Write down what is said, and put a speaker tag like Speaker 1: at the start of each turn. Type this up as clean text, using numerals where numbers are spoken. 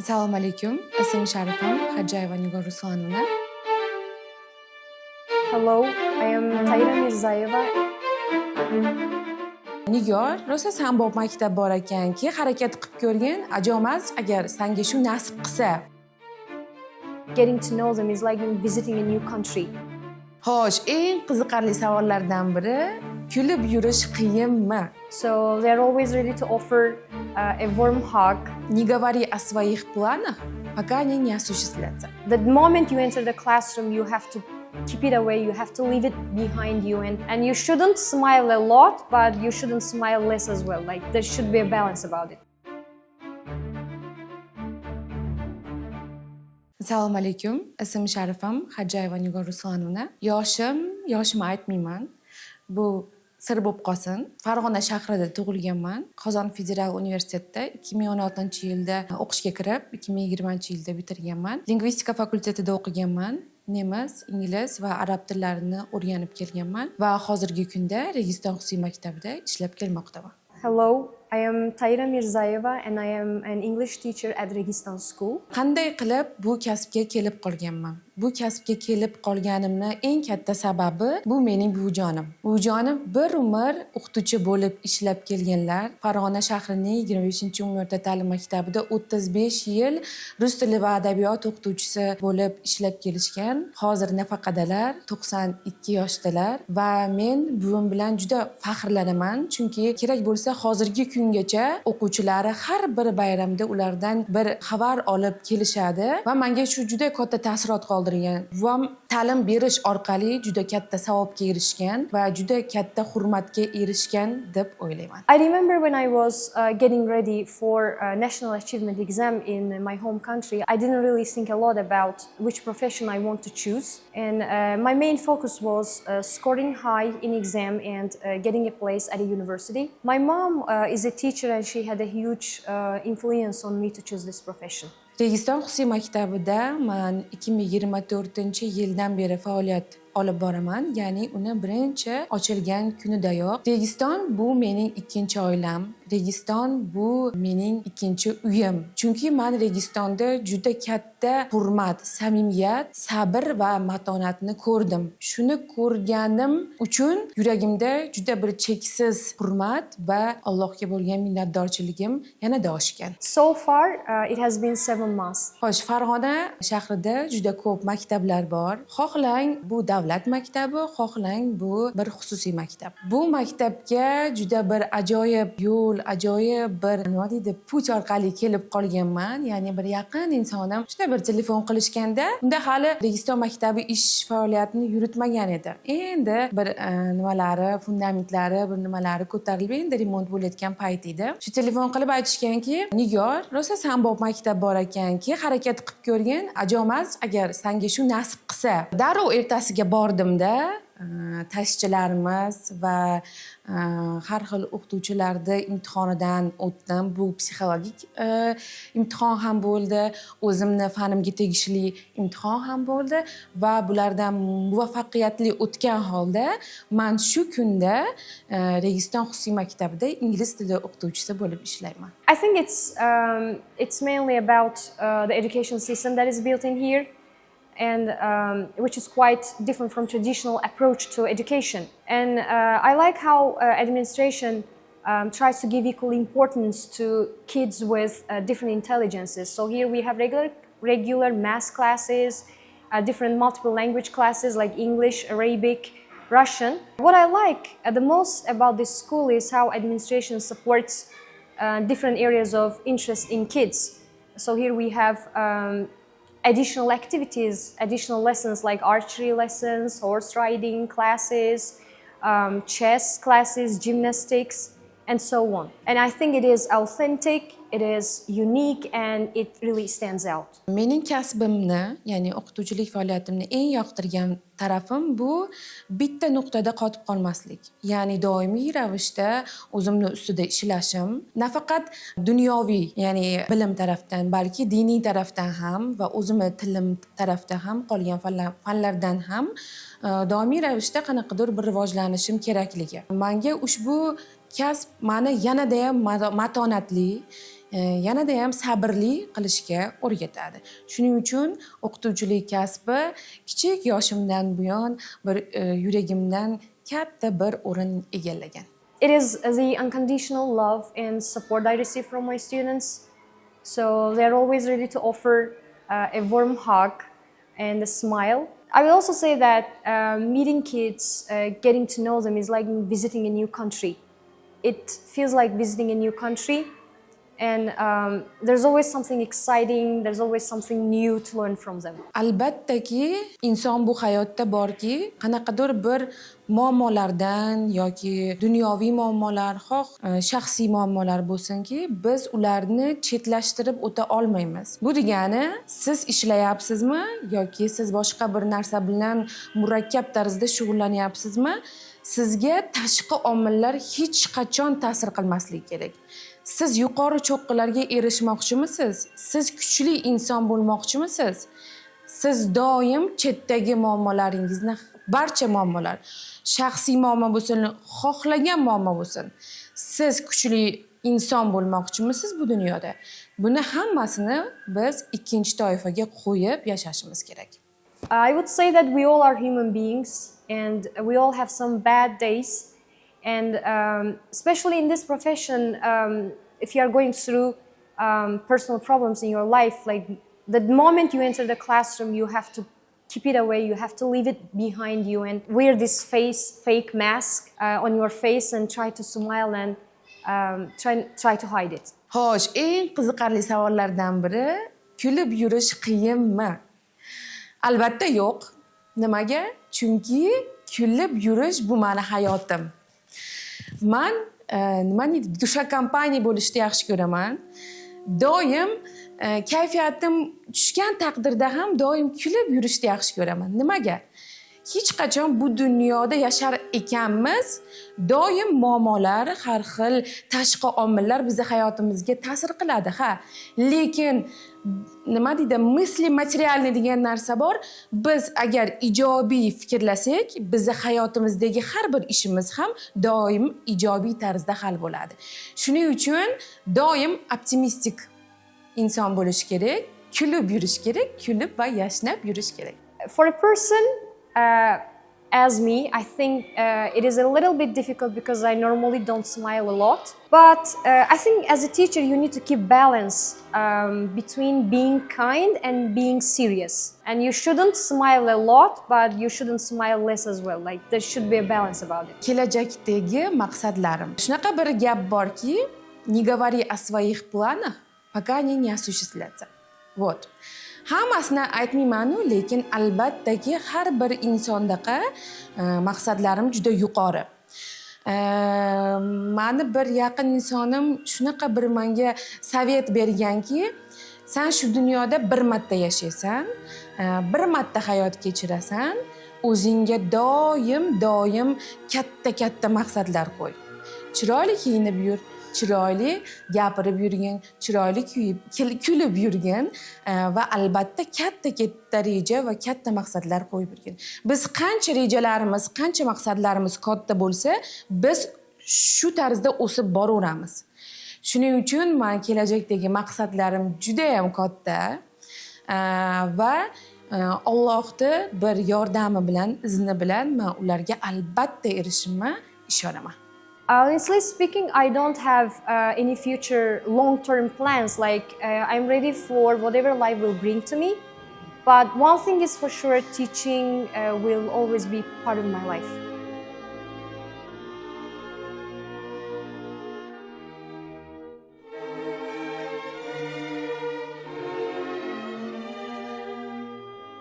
Speaker 1: Assalomu alaykum. Ism sharifim Hajjayeva Nigor Ruslanovna.
Speaker 2: Hello, I am Taira Mirzaeva.
Speaker 1: Nigor, rosa sambop maktab bor ekanki, harakat qilib ko'rgin, ajomas agar sanga shu nasib qilsa.
Speaker 2: Getting to know them is like visiting a new country.
Speaker 1: Xo'sh, eng qiziqarli savollardan biri: kulib yurish qiyinmi?
Speaker 2: So they're always ready to offer a warm hug.
Speaker 1: Не говори о своих планах, пока они не осуществятся.
Speaker 2: The moment you enter the classroom, you have to keep it away, you have to leave it behind you, and you shouldn't smile a lot, but you shouldn't smile less as well. Like, there should be a balance about it.
Speaker 1: Assalomu alaykum. Ism sharifim Hajjayeva Nigor Ruslanovna. Yoshimni aytmayman. Bu sir bo'lib qolsin. Farg'ona shahrida tug'ilganman. Qozon federal universitetida 2016-yilda o'qishga kirib, 2020-yilda bitirganman. Lingvistika fakultetida o'qiganman. Nemis, ingliz va arab tillarini o'rganib kelganman va hozirgi kunda Registon xususiy maktabida ishlab kelmoqdaman.
Speaker 2: Hello, I am Taira Mirzaeva and I am an English teacher at Registan School.
Speaker 1: Qanday qilib bu kasbga kelib qolganman? Bu kasbga kelib qolganimni eng katta sababi bu mening buvijonim. Buvijonim bir umr o'qituvchi bo'lib ishlab kelganlar. Farg'ona shahrining 25 o'rta ta'lim maktabida 35 yil rus tili va adabiyot o'qituvchisi bo'lib ishlab kelishgan. Hozir nafaqadalar, 92 yoshdalar va men buvim bilan juda faxrlanaman, chunki kerak bo'lsa hozirgi kungacha o'quvchilari har bir bayramda ulardan bir xabar olib kelishadi va menga shu juda katta taassurot qoldirgan. Buvam ta'lim berish orqali juda katta savobga erishgan va juda katta hurmatga erishgan deb o'ylayman.
Speaker 2: I remember when I was getting ready for a national achievement exam in my home country, I didn't really think a lot about which profession I want to choose. And my main focus was scoring high in exam and getting a place at a university. My mom is a teacher and she had a huge influence on me to choose this profession.
Speaker 1: Registon xususiy maktabida man 2024-yildan beri faoliyat olib boraman, ya'ni uni birinchi ochilgan kunidayoq. Registon bu mening ikkinchi oilam. Registon bu mening ikkinchi uyim. Chunki man Registonda juda katta hurmat, samimiyat, sabr va matonatni ko'rdim. Shuni ko'rganim uchun yuragimda juda bir cheksiz hurmat va Allohga bo'lgan minnatdorchiligim yanada oshgan.
Speaker 2: So far, it has been 7 months.
Speaker 1: Xo'sh, Farg'ona shahrida juda ko'p maktablar bor. Xohlang bu davlat maktabi, xohlang bu bir xususiy maktab. Bu maktabga juda bir ajoyib yo'l, ajoyib bir, nima deydi, путь orqali kelib qolganman. Ya'ni bir yaqin insonim shunday bir telefon qilishganda, unda hali Registon maktabi ish faoliyatini yuritmagan edi. Endi bir nimalari, fundamentlari, bir nimalari ko'tarilib, endi remont bo'layotgan payt edi. Shu telefon qilib aytishganki, "Nigor, rosa sambop maktab bor ekanki, harakat qilib ko'rgin, ajomas agar sanga shu nasib qilsa." Darrov ertasiga bordimda, tashchilarimiz va har xil o'qituvchilarni imtihonidan o'tdim. Bu psixologik imtihon ham bo'ldi, o'zimni fanimga tegishli imtihon ham bo'ldi va bulardan muvaffaqiyatli o'tgan holda man shu kunda Registon xususiy maktabida ingliz tili o'qituvchisi bo'lib ishlayman.
Speaker 2: I think it's mainly about the education system that is built in here, and which is quite different from traditional approach to education. And I like how administration tries to give equal importance to kids with different intelligences. So here we have regular math classes, different multiple language classes like English, Arabic, Russian. What I like the most about this school is how administration supports different areas of interest in kids. So here we have additional activities, additional lessons like archery lessons, horse riding classes, chess classes, gymnastics, and so on. And I think it is authentic, it is unique, and it really stands out.
Speaker 1: Mening kasbimni, ya'ni o'qituvchilik faoliyatimni eng yoqtirgan tarafim bu bitta nuqtada qotib qolmaslik. Ya'ni doimiy ravishda o'zimni ustida ishlashim, nafaqat dunyoviy, ya'ni bilim tarafdan, balki diniy tarafdan ham va o'zimni tilim tarafdan ham, qolgan fanlardan ham doimiy ravishda qanaqadir bir rivojlanishim kerakligi. Manga ushbu kasb mani yanadayam matonatli, Yanada ham sabrli qilishga o'rgatadi. Shuning uchun o'qituvchilik kasbi kichik yoshimdan buyon bir yuragimdan katta bir o'rin egallagan.
Speaker 2: It is the unconditional love and support I receive from my students. So they're always ready to offer a warm hug and a smile. I will also say that meeting kids, getting to know them is like visiting a new country. It feels like visiting a new country, and there's always something exciting, there's always something new to learn from them.
Speaker 1: Albattaki, inson bu hayotda borki, qanaqadir bir muammolardan yoki dunyoviy muammolar, xoh shaxsiy muammolar bo'lsinki, biz ularni chetlashtirib o'ta olmaymiz. Bu degani, siz ishlayapsizmi yoki siz boshqa bir narsa bilan murakkab tarzda shug'ullanyapsizmi, sizga tashqi omillar hech qachon ta'sir qilmasligi kerak. Siz yuqori cho'qqilarga erishmoqchimisiz? Siz kuchli inson bo'lmoqchimisiz? Siz doim chetdagi muammolaringizni, barcha muammolar, shaxsiy muammo bo'lsin, xohlagan muammo bo'lsin, siz kuchli inson bo'lmoqchimisiz bu dunyoda, buni hammasini biz ikkinchi toifaga qo'yib yashashimiz kerak.
Speaker 2: I would say that we all are human beings and we all have some bad days. And especially in this profession, if you are going through personal problems in your life, like the moment you enter the classroom, you have to keep it away, you have to leave it behind you and wear this fake mask on your face and try to smile and try to hide it.
Speaker 1: Xo'sh, eng qiziqarli savollardan biri: kulib yurish qiyinmi? Albatta yo'q. Nimaga? Chunki kulib yurish bu mani hayotim. Man nima deydi, душа компании bo'lishni yaxshi ko'raman. Doim kayfiyatim tushgan taqdirda ham doim kulib yurishni yaxshi ko'raman. Nimaga? Hech qachon bu dunyoda yashar ekanmiz, doim muammolar, har xil tashqi omillar bizni hayotimizga ta'sir qiladi, ha. Lekin nima deydi, мысли материальный degan narsa bor. Biz agar ijobiy fikrlasak, bizni hayotimizdagi har bir ishimiz ham doim ijobiy tarzda hal bo'ladi. Shuning uchun doim optimistik inson bo'lish kerak, kulib yurish kerak, kulib va yashnab yurish kerak.
Speaker 2: For a person as me, I think it is a little bit difficult because I normally don't smile a lot. But I think as a teacher, you need to keep balance between being kind and being serious. And you shouldn't smile a lot, but you shouldn't smile less as well. Like, there should be a balance about it.
Speaker 1: Kelajakdagi maqsadlarim. Shunaqa bir gap borki, не говори о своих планах, пока они не осуществятся. Вот. Hammasini aytmaymanu, lekin albattaki har bir insondaqa maqsadlarim juda yuqori. Mani bir yaqin insonim shunaqa bir menga совет berganki, san shu dunyoda bir marta yashaysan, bir marta hayot kechirasan, o'zingga doim doim katta katta maqsadlar qo'y. Chiroyli kiyinib yur, chiroyli gapirib yurgin, chiroyli kulib yurgin va albatta katta katta reja va katta maqsadlar qo'yib yurgin. Biz qancha rejalarimiz, qancha maqsadlarimiz katta bo'lsa, biz shu tarzda o'sib boraveramiz. Shuning uchun man kelajakdagi maqsadlarim judayam katta va Allohni bir yordami bilan, izni bilan man ularga albatta erishishimga ishonaman.
Speaker 2: Honestly speaking, I don't have any future long-term plans. Like, I'm ready for whatever life will bring to me. But one thing is for sure, teaching will always be part of my life.